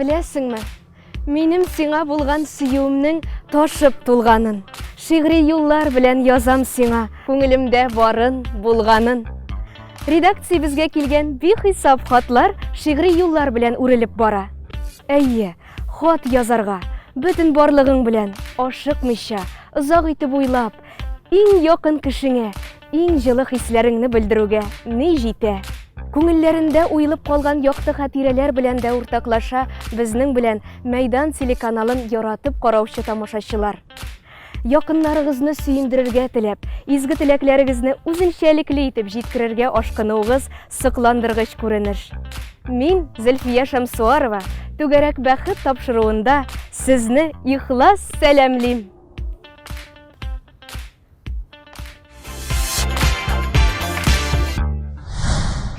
Беләсеңме, минем сиңа булган сөюемнең ташып тулганын. Шигъри юллар белән язам сиңа күңелемдә барын, булганын. Редакциябезгә килгән бихисап хатлар шигъри юллар белән үрелеп бара. Әйе, хат язарга, бөтен барлыгың белән, ашыкмыйча, озак итеп уйлап, иң якын кешеңә, Иң җылы хисләреңне белдерүгә ни җитә? Күңелләрендә уелып калган якты хатирәләр белән дә уртаклаша безнең белән Мәйдан телеканалын яратып караучы тамашачылар. Якыннарыгызны сөендерергә теләп, изге теләкләрегезне үзенчәлекле итеп җиткерергә ашкынуыгыз сокландыргыч күренеш. Мин, Зөлфия Шәмсуарова, Түгәрәк бәхет тапшыруында сезне ихлас сәламлим!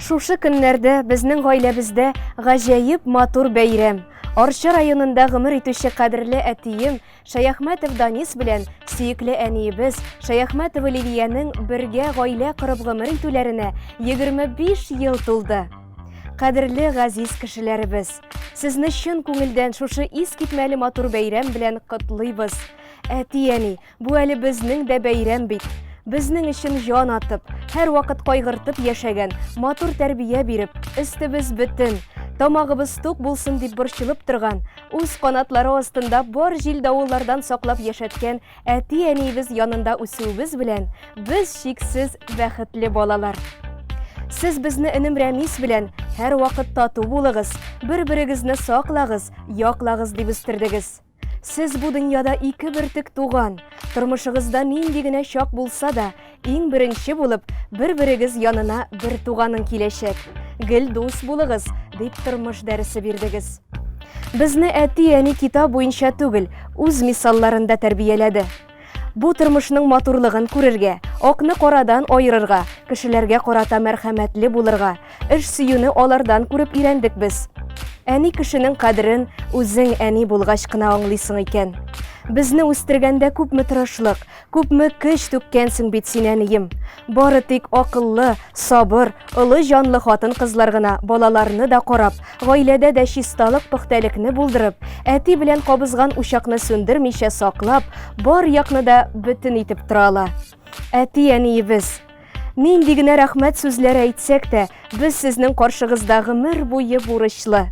Шушы көннәрдә безнең гаиләбездә гаҗәеп матур бәйрәм. Арча районында гомер итүче кадерле әтием Шәяхмәтов Данис белән сөекле әниебез Шәяхмәтова Лилиянең бергә гаилә корып гомер итүләренә 25 ел тулды. Кадерле газиз кешеләребез, сезне чын күңелдән шушы искитмәле матур бәйрәм белән котлыйбыз. Әти-әни, Бу әле безнең дә бәйрәм бит. Безнең өчен җан атып, һәрвакыт кайгыртып яшәгән, матур тәрбия биреп, өстебез бөтен, тамагыбыз тук булсын дип борчылып торган, үз канатлары астында бар җил-давыллардан саклап яшәткән әти-әниебез янында үсүебез белән без чиксез бәхетле балалар. Сез безне энем Рәмис белән һәрвакыт тату булыгыз, бер-берегезне саклагыз, яклагыз дип үстердегез. Сез бу дөньяда ике бөртек туган. Тормышыгызда нинди генә чак булса да, иң беренче булып, бер-берегез янына бер туганың киләчәк. Гел дус булыгыз, дип тормыш дәресе бирдегез. Безне әти-әни китап буенча түгел, үз мисалларында тәрбияләде. Бу тормышның матурлыгын күрергә, акны карадан аерырга, кешеләргә карата мәрхәмәтле булырга, эш сөюне алардан күреп өйрәндек без. Әни кешенең кадерен үзең әни булгач кына аңлыйсың икән. Безне үстергәндә күпме тырышлык, күпме көч түккәнсең бит син, әнием. Бары тик акыллы, сабыр, олы җанлы хатын-кызлар гына балаларны да карап, гаиләдә дә чисталык-пөхтәлекне булдырып, әти белән кабызган учакны сүндермичә саклап, бар якны да бөтен итеп тора ала. Әти-әниебез! Нинди генә рәхмәт сүзләре әйтсәк тә, без сезнең каршыгызда гомер буе бурычлы.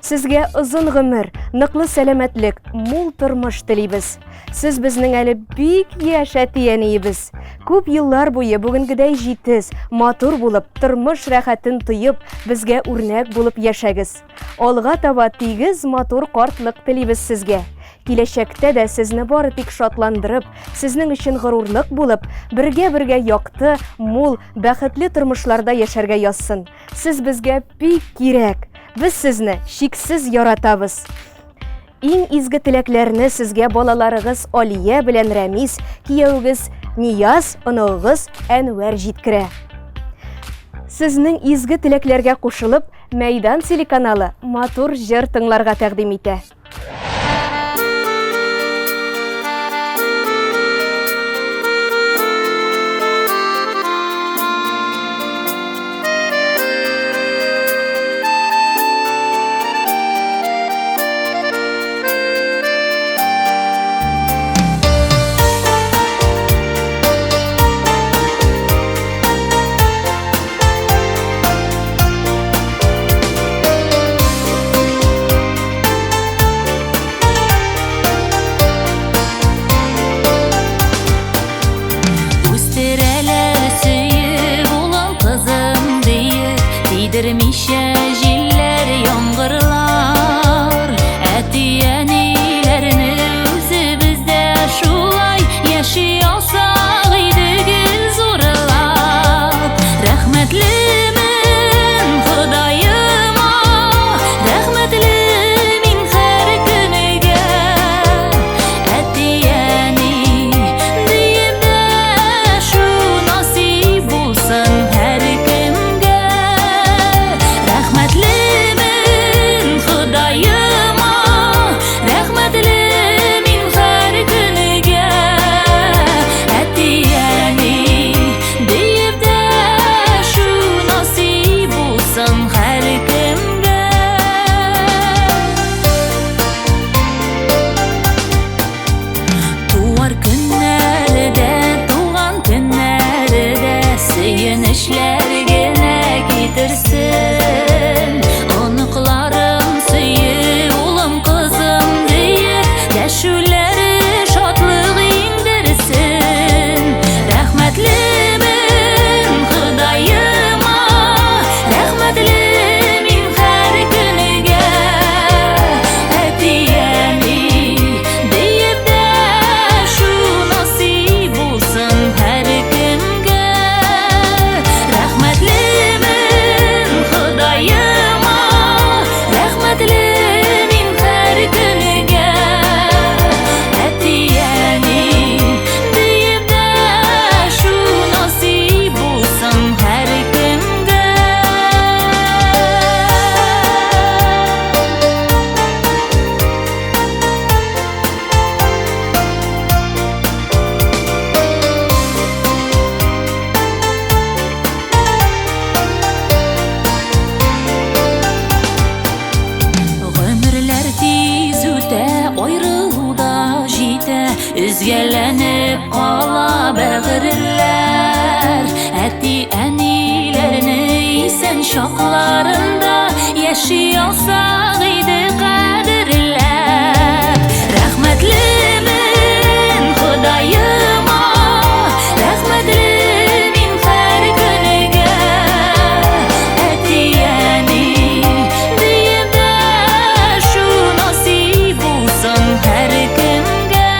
Сезгә озын гомер, ныклы сәламәтлек, мул тормыш телибез. Сез безнең әле бик яшь әти-әниебез. Күп еллар буе бүгенгедәй җитез, матур булып, тормыш рәхәтен тоеп, безгә үрнәк булып яшәгез. Алга таба тигез матур картлык телибез сезгә. Киләчәктә дә сезне бары тик шатландырып, сезнең өчен горурлык булып, бергә-бергә якты, мул, бәхетле тормышларда яшәргә язсын. Сез безгә бик кирәк. Без сезне чиксез яратабыз. Иң изге теләкләрне сезгә балаларыгыз Алия белән Рәмис, кияүегез Нияз, оныгыгыз Әнвәр җиткерә. Сезнең изге теләкләргә кушылып, Мәйдан телеканалы матур җыр тыңларга тәкъдим итә. Үстерәләр сөеп улым кызым диеп Тидермичә җилләр яңгырлар Әти-әниләрне үзебез дә шулай Яши алсак иде гел зурлап Рәхмәтлемен Ходаема Рәхмәтле мин һәр көнегә Әти-әни диеп дәшү насыйп булсын һәркемгә. Өзгәләнеп кала бәгырьләр. Әти-әниләрне исән чакларында яши алсак иде кадерләп. Рәхмәтлемен Ходаема, рәхмәтле мин һәр көнегә. Әти-әни диеп дәшү насыйп булсын һәркемгә.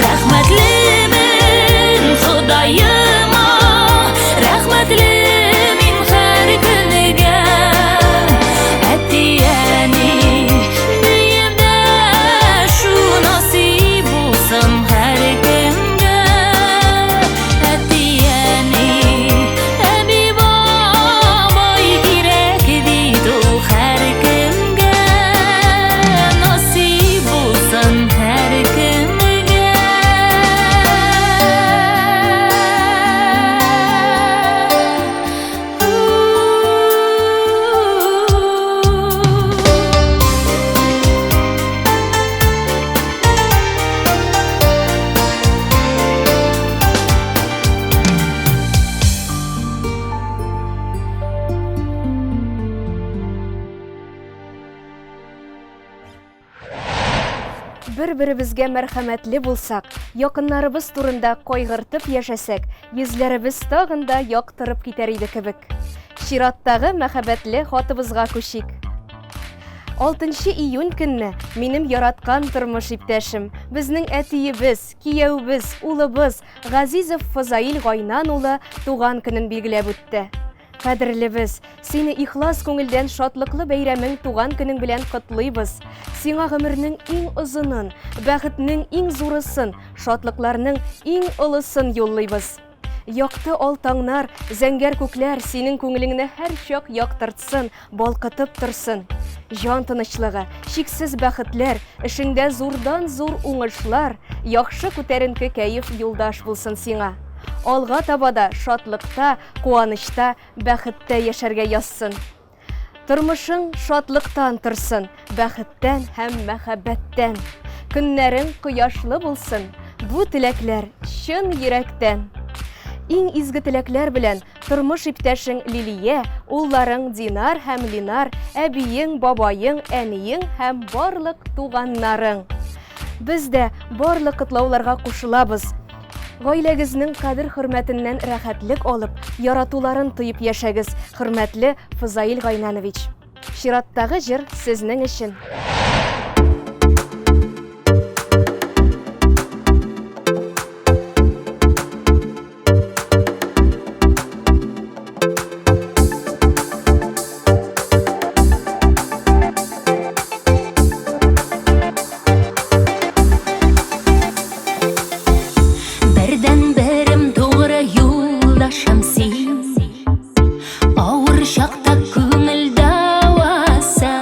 Рәхмәтлемен Ходаема, рәхмәтле мин һәр көнегә. Әти-әни диеп дәшү насыйп булсын һәркемгә. Әти-әни, әби-бабай кирәк бит ул һәркемгә. Насыйп булсын һәркемгә. Бер-беребезгә мәрхәмәтле булсак, якыннарыбыз турында кайгыртып яшәсәк, йөзләребез тагын да яктырып китәр иде кебек. Чираттагы мәхәббәтле хатыбызга күчик. 6 июнь көнне минем яраткан тормыш иптәшем, безнең әтиебез, кияүебез, улыбыз Газизов Фазаил Гайнан улы туган көнен билгеләп үтте. Кадерлебез, сине ихлас күңелдән шатлыклы бәйрәмең туган көнең белән котлыйбыз. Сиңа гомернең иң озынын, бәхетнең иң зурысын, шатлыкларның иң олысын юллыйбыз. Якты ал таңнар, зәңгәр күкләр синең күңелеңне һәрчак яктыртсын, балкытып торсын. Җан тынычлыгы, чиксез бәхетләр, эшеңдә зурдан-зур уңышлар, яхшы күтәренке кәеф юлдаш булсын сиңа. Алга таба да шатлыкта, куанычта, бәхеттә яшәргә язсын. Тормышың шатлыктан торсын, бәхеттән һәм мәхәббәттән. Көннәрең кояшлы булсын, бу теләкләр чын йөрәктән. Иң изге теләкләр белән тормыш иптәшең Лилия, улларың Динар һәм Линар, әбиең, бабаең, әниең һәм барлык туганнарың. Без дә барлык котлауларга кушылабыз. Гаиләгезнең кадер-хөрмәтеннән рәхәтлек алып, яратуларын тоеп яшәгез, хөрмәтле Фазаил Гайнанович. Чираттагы җыр сезнең өчен. Бердән-берем тугры юлдашым син. Авыр чакта күңел дәвасы.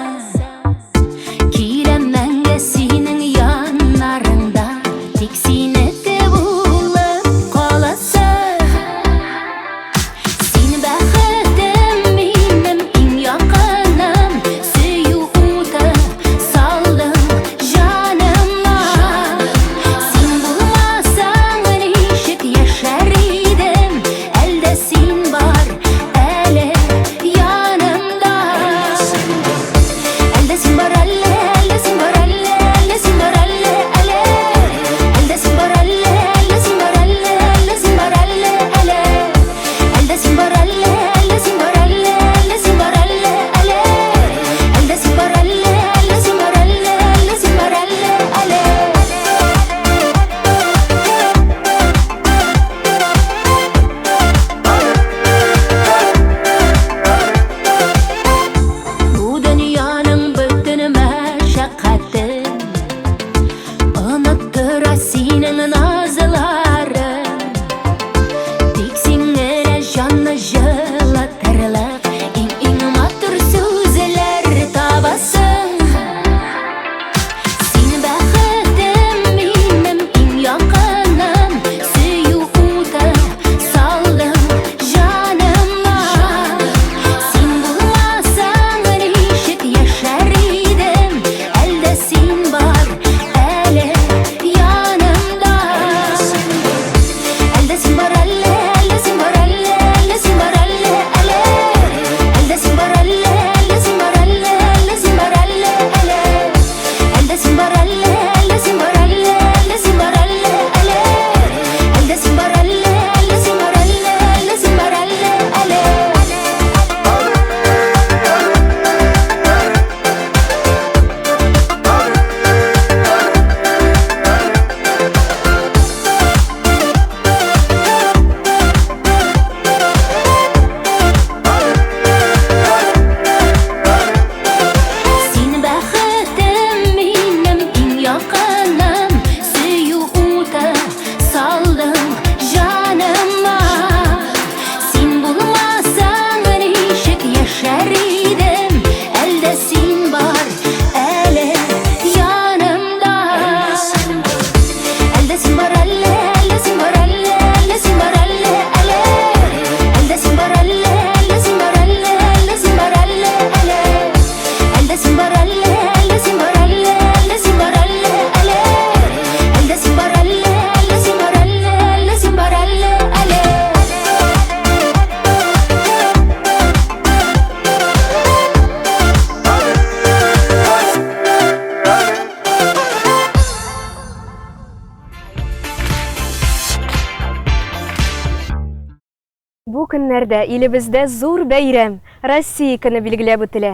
Бу көннәрдә илебездә зур бәйрәм, Россия көне билгеләп үтелә.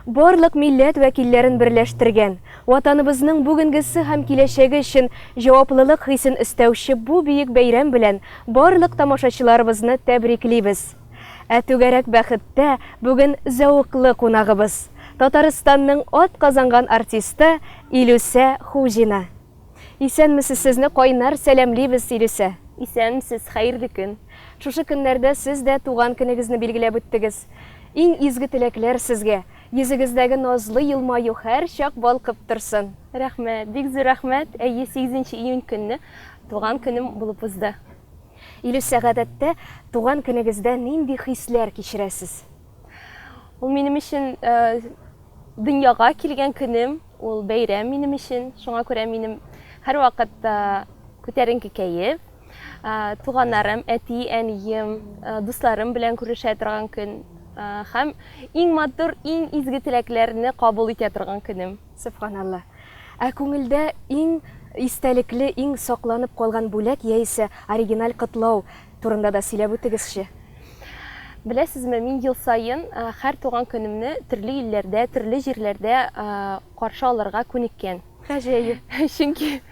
Барлык милләт вәкилләрен берләштергән, Ватаныбызның бүгенгесе һәм киләчәге өчен җаваплылык хисен өстәүче бу бөек бәйрәм белән барлык тамашачыларыбызны тәбриклибез. Ә Түгәрәк бәхеттә бүген зәвыклы кунагыбыз, Татарстанның атказанган артисты Илүсә Хуҗина. Исәнмесез, сезне кайнар сәламлибез, Илүсә. Исәнмесез, хәерле көн. Шушы көннәрдә сез дә туган көнегезне билгеләп үттегез. Иң изге теләкләр сезгә. Йөзегездәге назлы елмаю һәрчак балкып торсын. Рәхмәт, бик зур рәхмәт. Әйе, сигезенче июнь көнне туган көнем булып узды. Илүсә, гадәттә, туган көнегездә нинди хисләр кичерәсез? Ул минем өчен дөньяга килгән көнем, ул бәйрәм минем өчен. Шуңа күрә минем һәрвакыт күтәренке кәеф. Туганнарым, әти, әнием, дусларым белән күрешә торган көн. Һәм иң матур, иң изге теләкләрне кабул итә торган көнем. Сөбханалла. Ә күңелдә иң истәлекле, иң сакланып калган бүләк яисә оригиналь котлау турында да сөйләп үтегезче. Беләсезме, мин ел саен һәр туган көнемне төрле илләрдә, төрле җирләрдә каршы алырга күнеккән. Гаҗәеп. Чөнки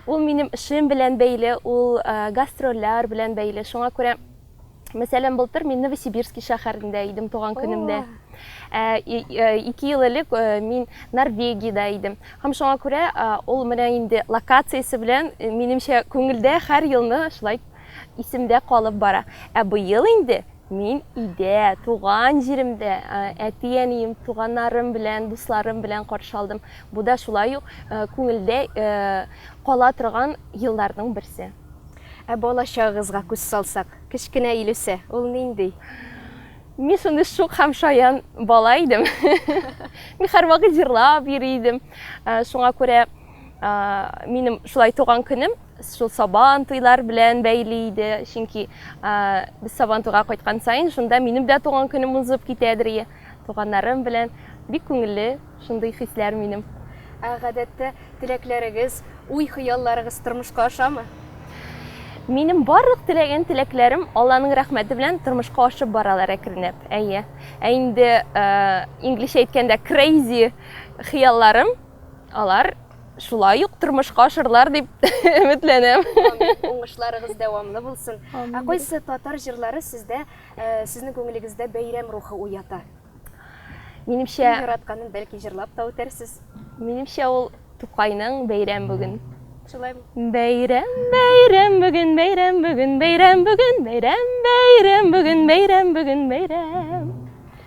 ул минем эшем белән бәйле, ул гастрольләр белән бәйле. Шуңа күрә, мәсәлән, былтыр мин Новосибирский шәһәрендә идем туган көнемдә. 2 ел элек мин Норвегиядә идем. Һәм шуңа күрә ул менә инде локациясе белән, минемчә, күңелдә һәр елны шулай исемдә калып бара. Ә быел инде мин өйдә, туган җиремдә, әти-әнием, туганнарым белән, дусларым белән каршы алдым. Бу да шулай ук күңелдә кала торган елларның берсе. Ә бала чагыгызга күз салсак, кечкенә Илүсә, ул нинди? Мин шундый шук һәм шаян бала идем. Мин һәрвакыт җырлап йөри идем. Шуңа күрә минем шулай туган көнем шул сабан туйлар белән бәйле иде, чөнки без сабан туйга кайткан саен шунда минем дә туган көнем узып китәдер ие. Туганнарым белән бик күңелле шундый хисләр минем. Ә гадәттә теләкләрегез, уй-хыялларыгыз тормышка ашамы? Минем барлык теләгән теләкләрем Алланың рәхмәте белән тормышка ашып баралар әкренләп. Әйе. Ә инде инглизчә әйткәндә crazy хыялларым, алар шулай ук тормышка ашырлар дип өметләнәм. Уңышларыгыз дәвамлы булсын. Ә кайсы татар җырлары сездә, э, сезнең күңелегездә бәйрәм рухы уята? Минемчә, Иң яратканын бәлки җырлап та үтәрсез. Минемчә ул Тукайның Бәйрәм бүген. Шулаймы? Бәйрәм, бәйрәм бүген, бәйрәм бүген, бәйрәм бүген, бәйрәм, бәйрәм бүген, бәйрәм бүген, бәйрәм.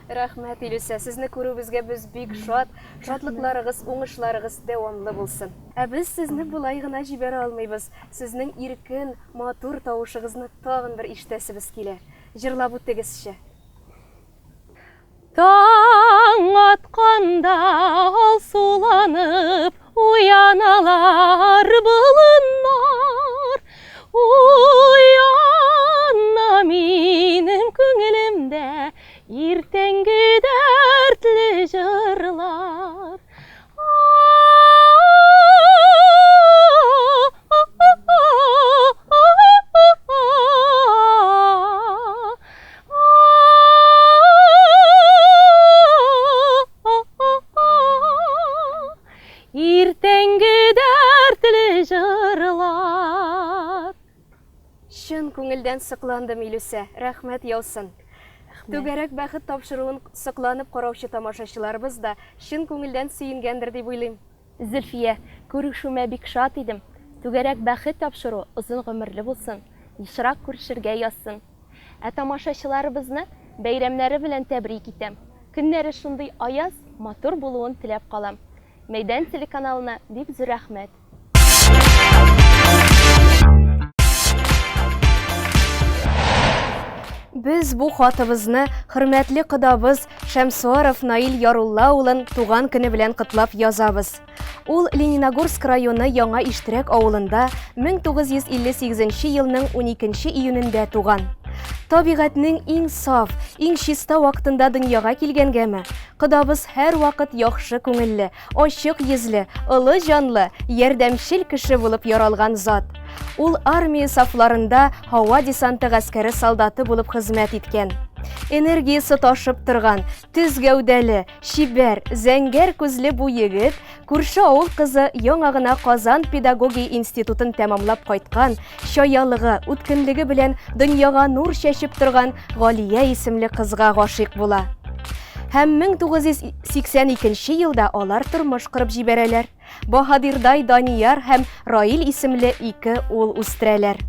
Рәхмәт, Илүсә, сезне күрүебезгә без бик шат. Шатлыкларыгыз, уңышларыгыз дәвамлы булсын. Ә без сезне болай гына җибәрә алмыйбыз. Сезнең иркен, матур тавышыгызны тагын бер ишетәсебез килә. Җырлап үтегезче. Таң атканда алсуланып уяналар болыннар. Уяна минем күңелемдә Иртәнге дәртле җырлар. Иртәнге дәртле җырлар. Чын күңелдән сокландым, Илүсә, рәхмәт яусын. Түгәрәк бәхет тапшыруын сокланып караучы тамашачыларыбыз да чын күңелдән сөенгәндер дип уйлыйм. Зөлфия, күрешүемә бик шат идем. Түгәрәк бәхет тапшыруы озын гомерле булсын, ешрак күрешергә язсын. Ә тамашачыларыбызны бәйрәмнәре белән тәбрик итәм. Көннәре шундый аяз, матур булуын теләп калам. Мәйдан телеканалына бик зур рәхмәт. Без бу хатыбызны хөрмәтле кодабыз Шәмсуаров Наил Ярулла улын туган көне белән котлап язабыз. Ул Лениногорск районы Яңа Иштирәк авылында 1958 елның 12 июнендә туган. Табигатьнең иң саф, иң чиста вакытында дөньяга килгәнгәме, кодабыз һәрвакыт яхшы күңелле, Ачык йөзле, олы җанлы, ярдәмчел кеше булып яралган зат. Ул армия сафларында һава десанты гаскәре солдаты булып хезмәт иткән. Энергиясе ташып торган, төз гәүдәле, чибәр, зәңгәр күзле бу егет күрше авыл кызы яңа гына Казан педагогия институтын тәмамлап кайткан, чаялыгы, үткенлеге белән дөньяга нур чәчеп торган Галия исемле кызга гашыйк була. Һәм 1982 елда алар тормыш корып җибәрәләр. Баһадирдай Данияр һәм Раил исемле ике ул үстерәләр.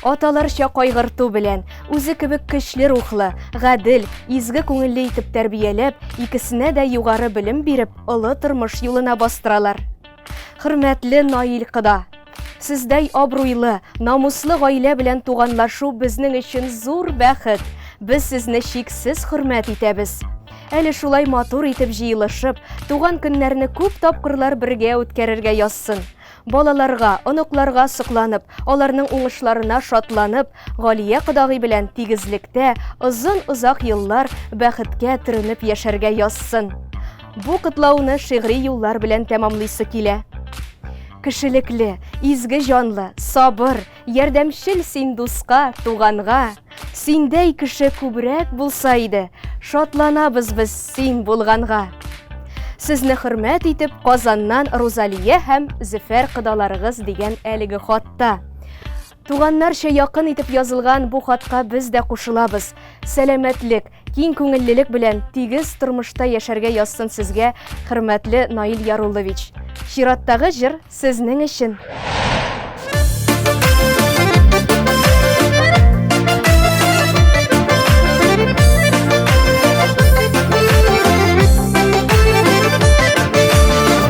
Аталарча кайгырту белән, үзе кебек көчле рухлы, гадел, изге күңелле итеп тәрбияләп, икесенә дә югары белем биреп, олы тормыш юлына бастыралар. Хөрмәтле Наил кода! Сездәй абруйлы, намуслы гаилә белән туганлашу безнең өчен зур бәхет. Без сезне чиксез хөрмәт итәбез. Әле шулай матур итеп җыелышып, туган көннәрне күп тапкырлар бергә үткәрергә язсын. Балаларга, оныкларга сокланып, аларның уңышларына шатланып, Галия кодагый белән тигезлектә озын-озак еллар бәхеткә төренеп яшәргә язсын. Бу котлауны шигъри юллар белән тәмамлыйсы килә. Кешелекле, изге җанлы, сабыр, ярдәмчел син дуска, туганга. Синдәй кеше күбрәк булса иде, шатланабыз без син булганга. Сезне хөрмәт итеп Казаннан Рузалия һәм Зөфәр кодаларыгыз дигән әлеге хатта. Туганнарча якын итеп язылган бу хатка без дә кушылабыз. Сәламәтлек, киң күңеллелек белән тигез тормышта яшәргә язсын сезгә, хөрмәтле Наил Яруллович. Чираттагы җыр сезнең өчен.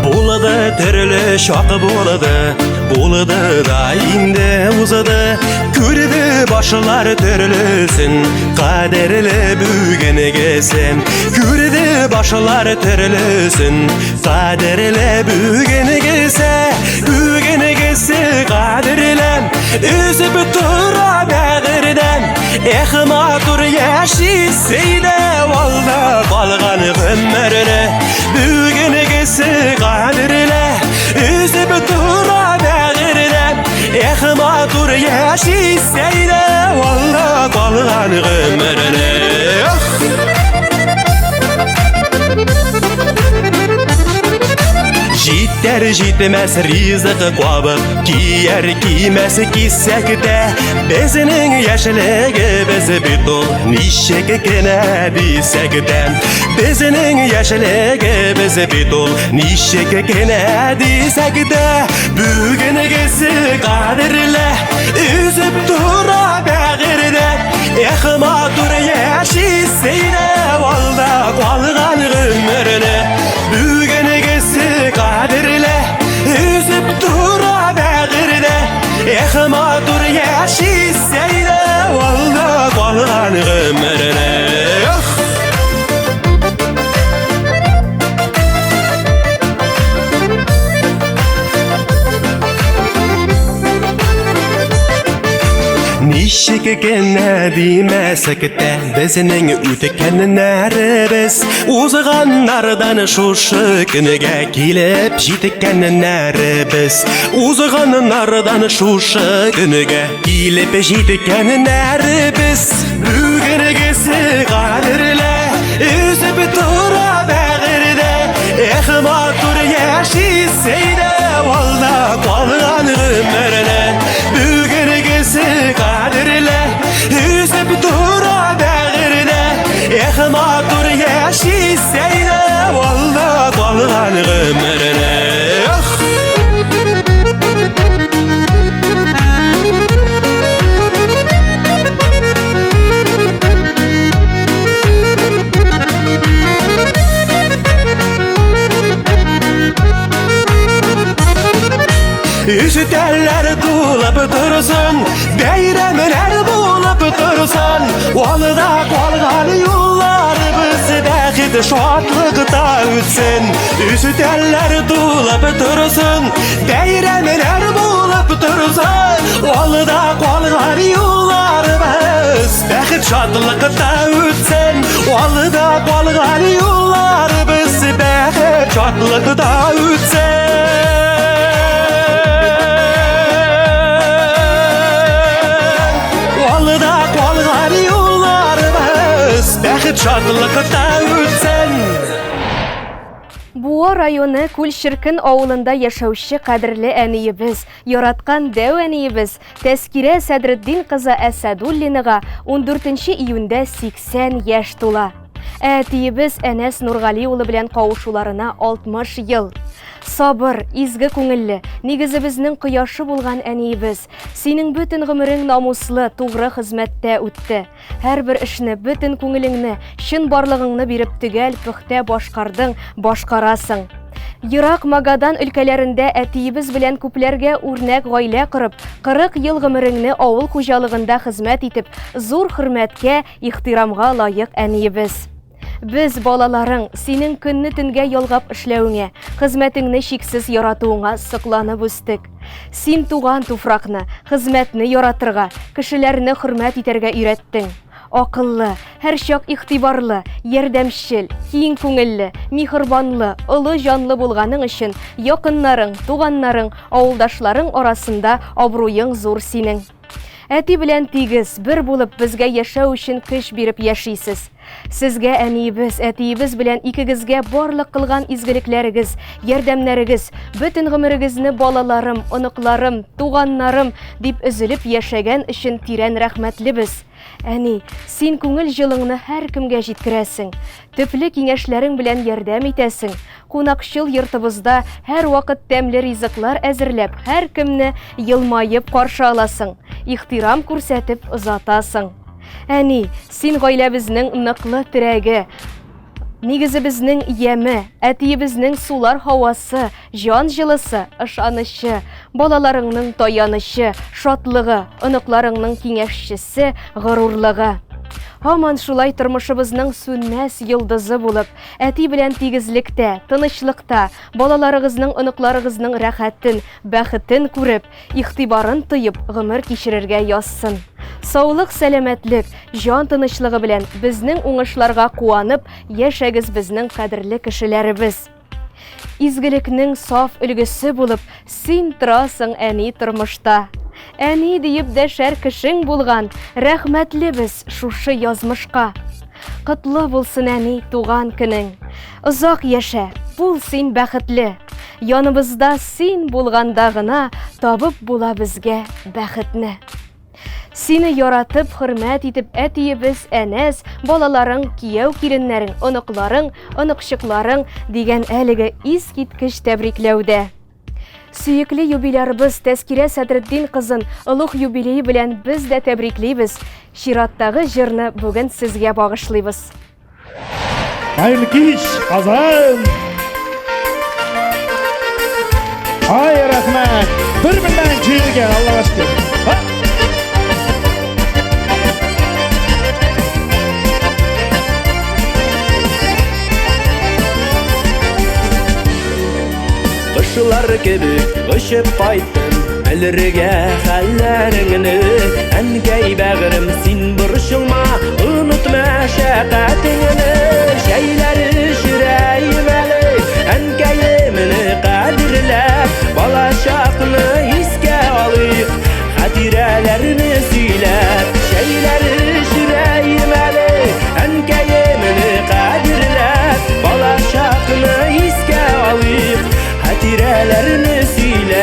Булды төрле чак булды, булды да инде узды. Күрде башлар төрлесен, кадерле бүгенгесен. Күрде башлар төрлесен, кадерле бүгенгесе. Бүгенгесе кадерле, өзеп тора бәгырьдән. Эх, матур яшисе иде алда калган гомерне. Бүгенгесе кадерле, өзеп тора бәгырьдән. Эх, матур яшисе иде алда калган гомерне. Эх! Җитәр җитмәс ризык кабып, кияр кимәс кисәк тә. Безнең яшьлегебез бит ул, ничек кенә дисәк тә. Безнең яшьлегебез бит ул, ничек кенә дисәк тә. Бүгенгесе кадерле, өзеп тора бәгырьдә. Эх, матур яшисе иде алда калган гомерне. Бүгенгесе кадерле, өзеп тора бәгырьдә. Эх, матур яшисе иде алда калган гомерне. Эх! Ничек кенә димәсәк тә, безнең үткәннәребез узганнардан шушы көнгә килеп җиткәннәребез. Узганнардан шушы көнгә килеп җиткәннәребез. Бүгенгесе кадерле, өзеп тора бәгырьдә. Эх, матур яшисе иде алда калган гомерне. Бүгенгесе кадерле, өзеп тора бәгырьдә. Эх, матур яшисе иде алда калган гомерне. Эх! Өстәлләр тулып торсын, бәйрәмнәр булып торсын, алда калган юлларыбыз бәхет шатлыкта үтсен. Өстәлләр тулып торсын, бәйрәмнәр булып торсын, алда калган юлларыбыз бәхет шатлыкта үтсен. Алда калган юлларыбыз бәхет шатлыкта үтсен. шатлыкта үтсен. Буа районы Күлчиркен авылында яшәүче кадерле әниебез, яраткан дәү әниебез Тәскирә Сәдретдин кызы Әсәдуллинага 14 июньдә 80 яшь тула. Ә әтиебез Әнәс Нургали улы белән кавышуларына 60 ел. Сабыр, изге күңелле, нигезебезнең кояшы булган әниебез, синең бөтен гомерең намуслы, тугры хезмәттә үтте. Һәрбер эшне, бөтен күңелеңне, чын барлыгыңны биреп төгәл, пөхтә башкардың, башкарасың. Ерак Магадан өлкәләрендә әтиебез белән күпләргә үрнәк гаилә корып, 40 ел гомереңне авыл хуҗалыгында хезмәт итеп, зур хөрмәткә, ихтирамга лаек әниебез. Без, балаларың, синең көнне төнгә ялгап эшләвеңә, хезмәтеңне чиксез яратуыңа сокланып үстек. Син туган туфракны, хезмәтне яратырга, кешеләрне хөрмәт итәргә өйрәттең. Акыллы, һәрчак игътибарлы, ярдәмчел, киң күңелле, миһербанлы, олы җанлы булганың өчен якыннарың, туганнарың, авылдашларың арасында абруең зур синең. Әти белән тигез, бер булып безгә яшәү өчен көч биреп яшисез. Сезгә әниебез, әтиебез белән икегезгә барлык кылган изгелекләрегез, ярдәмнәрегез, бөтен гомерегезне балаларым, оныкларым, туганнарым дип өзелеп яшәгән өчен тирән рәхмәтлебез. Әни, син күңел җылыңны һәркемгә җиткерәсең. Төпле киңәшләрең белән ярдәм итәсең. Кунакчыл йортыбызда һәрвакыт тәмле ризыклар әзерләп, һәркемне елмаеп каршы аласың, ихтирам күрсәтеп озатасың. Әни, син гаиләбезнең ныклы терәге, нигезебезнең яме, әтиебезнең сулар һавасы, җан җылысы, ышанычы, балаларыңның таянычы, шатлыгы, оныкларыңның киңәшчесе, горурлыгы. Һаман шулай тормышыбызның сүнмәс йолдызы булып, Әти белән тигезлектә, тынычлыкта, балаларыгызның, оныкларыгызның рәхәтен, бәхетен күреп, игътибарын тоеп гомер кичерергә язсын. Саулык, сәламәтлек, җан тынычлыгы белән безнең уңышларга куанып яшәгез безнең кадерле кешеләребез. Изгелекнең саф өлгесе булып, син торасың, әни, тормышта. Әни диеп дәшәр кешең булган, рәхмәтлебез шушы язмышка. Котлы булсын, әни, туган көнең. Озак яшә, бул син бәхетле. Яныбызда син булганда гына табып була безгә бәхетне. Сине яратып, хөрмәт итеп, әтиебез Әнәс, балаларың, кияү-киленнәрең, оныкларың, оныкчыкларың дигән әлеге искиткеч тәбрикләүдә. Сөекле юбилярыбыз Тәскирә Сәдретдин кызын олуг юбилее белән без дә тәбриклибез. Чираттагы җырны бүген сезгә багышлыйбыз. Хәерле кич, Казан! Ай, рәхмәт! Бер белән җыелган, Аллага шөкер. Кошлар кебек очып кайттым, белергә хәлләреңне. Әнкәй бәгырем, син борчылма, онытма шәфкатеңне. Чәйләр эчерәем әле, әнкәемне кадерләп, бала чакны искә алыйк, хатирәләрне сөйләп. Чәйләр эчерәем әле, әнкәемне кадерләп, бала чакны искә алыйк, хатирәләрне сөйләп.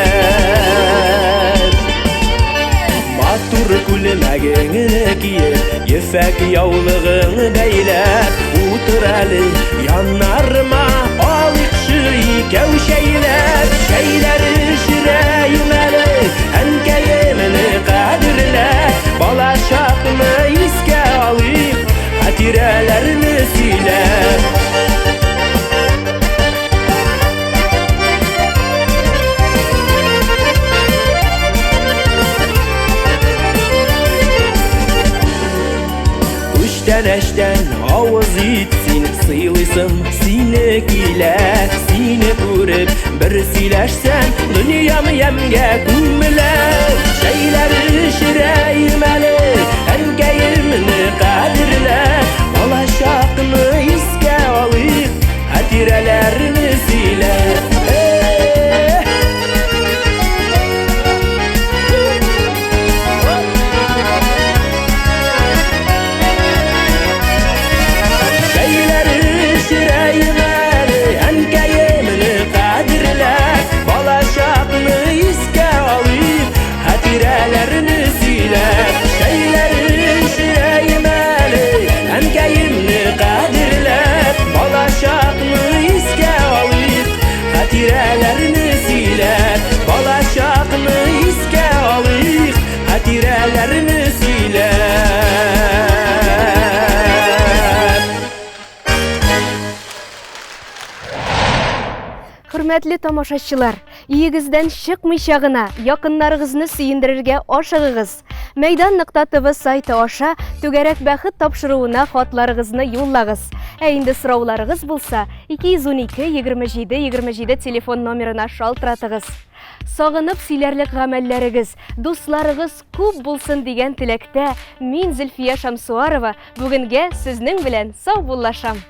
Матур күлмәгеңне киеп, ефәк яулыгың бәйләп, утыр әле яннарыма, алыйкчы икәү чәйләп. Чәйләр эчерәем әле, әнкәемне кадерләп, бала чакны искә алыйк, хатирәләрне сөйләп. Күчтәнәчтән авыз ит син, сыйлыйсым сине килә. Сине күреп бер сөйләшсәм, дөньям ямьгә күмелә. Чәйләр эчерәем әле, әнкәемне кадерләп, бала чакны искә алыйк, хатирәләрне сөйләп. Хатирәләрне сөйләп, чәйләр эчерәем әле, әнкәемне кадерләп, балачакны искә алыйк. Хатирәләрне сөйләп, балачакны искә алыйк, хатирәләрне сөйләп. Хөрмәтле тамашачылар, өегездән чыкмыйча гына якыннарыгызны сөендерергә ашыгыгыз. Мәйдан нокта ТВ сайты аша Түгәрәк бәхет тапшыруына хатларыгызны юллагыз. Ә инде сорауларыгыз булса, 212 27 27 телефон номерына шалтыратыгыз. Сагынып сөйләрлек гамәлләрегез, дусларыгыз күп булсын дигән теләктә мин Зөлфия Шамсуарова бүгенгә сезнең белән саубуллашам.